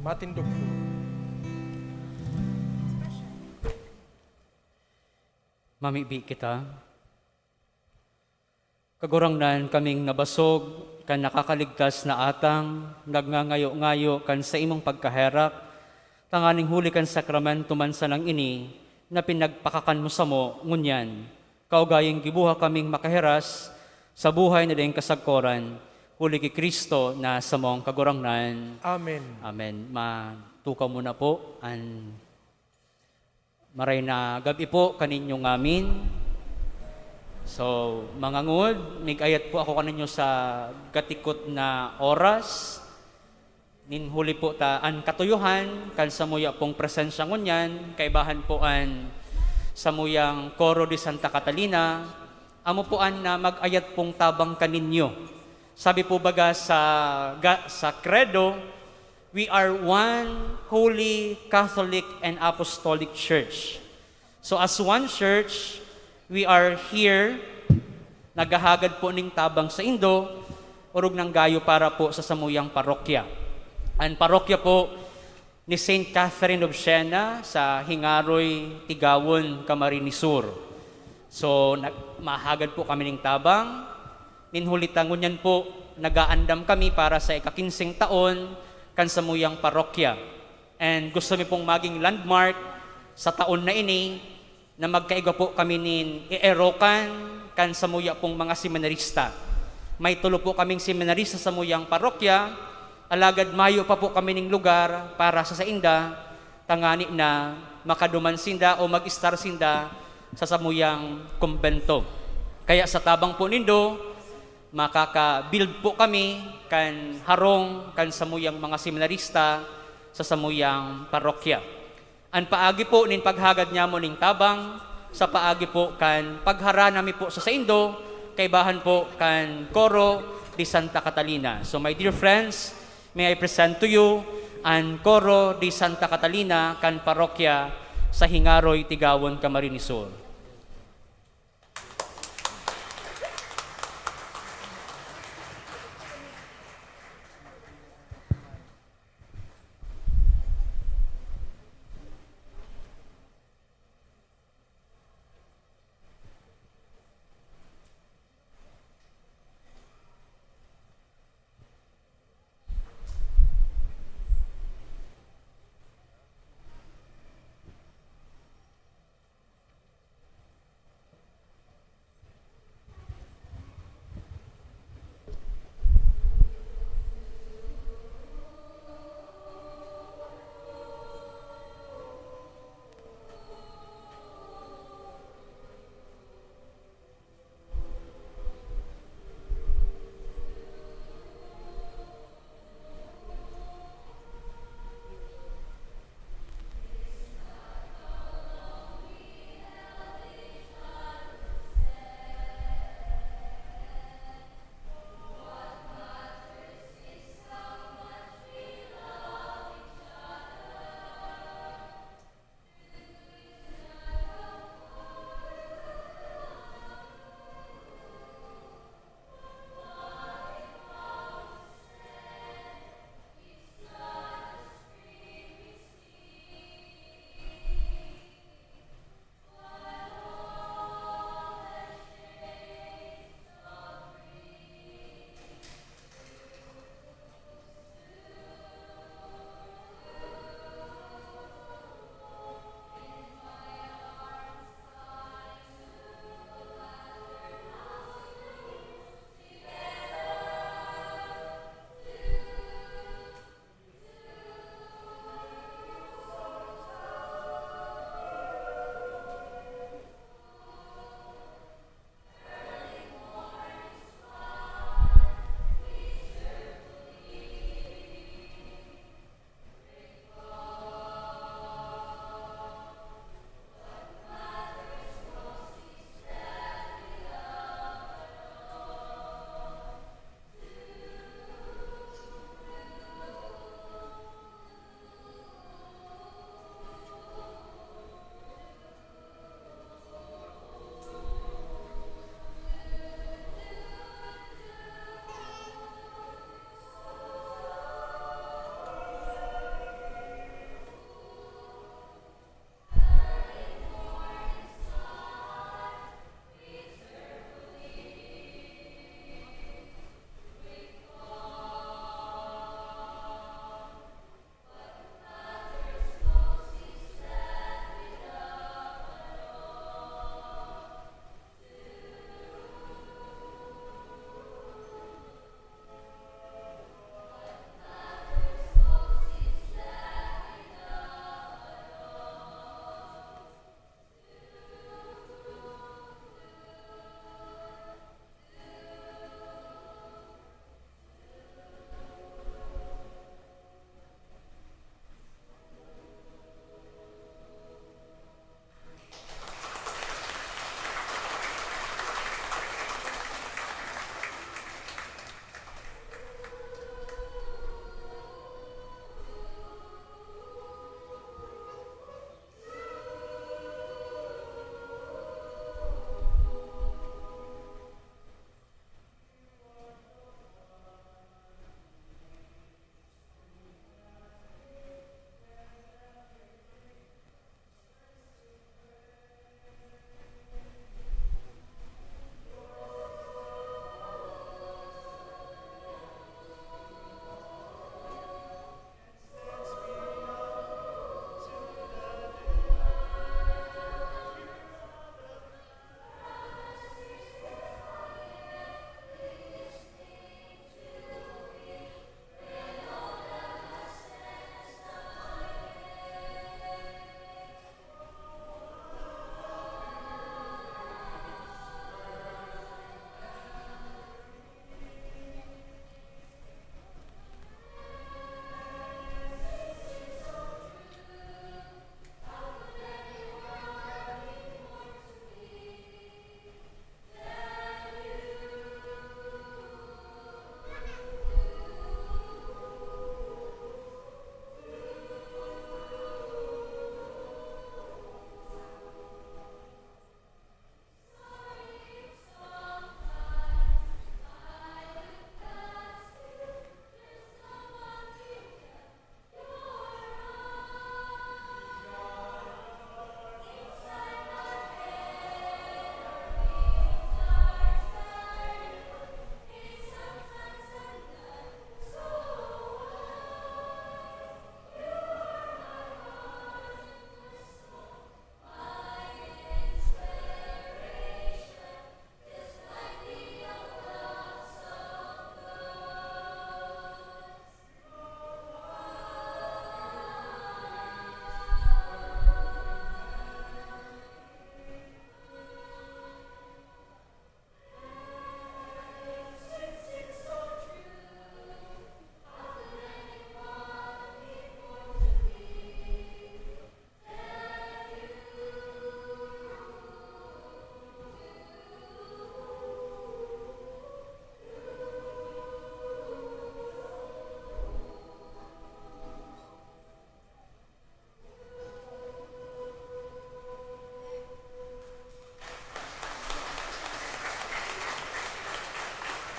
Matindog po. Mamibi kita. Kagurangnan, kaming nabasog kan nakakaligtas na atang, nagngangayo-ngayo kan saimong pagkaherak, tanganing huli kan sakramento man sanang ini na pinagpakakan mo samo ngunyan, kaugayang gibuha kaming makahiras sa buhay na daing kasagkoran, huli ki Cristo na samong Kagurangnan. Amen. Amen. Matukaw mo na po an maray na gab-i po kaninyo ngamin. So, mga ngod, mig-ayat po ako kaninyo sa gatikot na oras. Nin huli po ta an katuyohan kan samuya pong presensya ngunyan, kaibahan po an samuyang Coro de Santa Catalina, amo po an na mag-ayat pong tabang kaninyo. Sabi po baga sa, ga, sa Credo, "We are one holy, Catholic, and Apostolic Church." So, as one church, we are here, naghahagad po ning tabang saindo, orog nang gayo para po sa samuyang parokya. An parokya po ni Saint Catherine of Siena sa Hingaroy, Tigawon, Camarines Sur. So, nag-, mahagad po kami ning tabang. Nin huli ta ngunyan po, nag-aandam kami para sa ika-kinseng taon kan samuyang parokya. And gusto mi pong maging landmark sa taon na ini na magkaigwa po kami nin eerokan kan samuya pong mga seminarista. May tulo po kaming seminarista sa samuyang parokya, alagad mayo pa po kami ning lugar para sa sainda, tangani na makaduman sinda o mag-estar sinda sa samuyang kumbento. Kaya sa tabang po nindo, makaka-build po kami kan harong kan samuyang mga seminarista sa samuyang parokya. An paagi po nin paghagad nyamo nin tabang, sa paagi po kan pagharana mi po sa saindo, kaibahan po kan Coro de Santa Catalina. So, my dear friends, may I present to you an Coro de Santa Catalina kan parokya sa Hingaroy, Tigawon, Camarines Sur.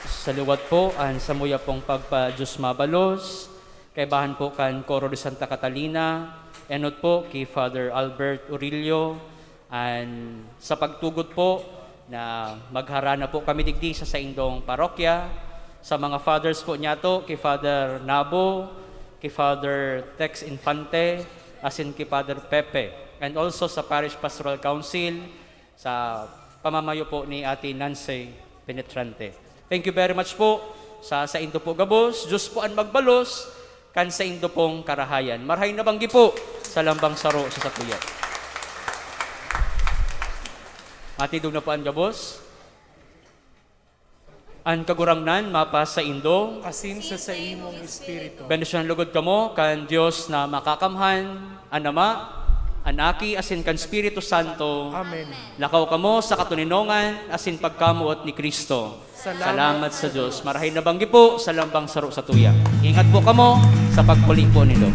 Sa liwat po, an samuya pong pagpa-Diyos mabalos, kaibahan po kan Coro de Santa Catalina, enot po ki Father Albert Urillo, an sa pagtugot po na magharana po kami digdi sa saindong parokya, sa mga fathers po niyato, ki Father Nabo, ki Father Tex Infante, asin ki Father Pepe, and also sa Parish Pastoral Council, sa pamamayo po ni Ate Nancy Penetrante. Thank you very much po sa saindo po gabos. Diyos po an magbalos kan saindo pong karahayan. Marahay na banggi po sa lambang saro sa satuya. Matidog na po an gabos. An Kagurangnan mapasaindo. Asin sa saimong espiritu. Bendisyon lugod kamo kan Dios na makakamhan, an Ama, an Aki, asin kan Espiritu Santo. Amen. Lakaw kamo sa katoninongan asin pagkamoot ni Cristo. Salamat Salamat sa Dios. Marahay na banggi po sa lambang saro satuya. Ingat po kamo sa pagpuli po nindo.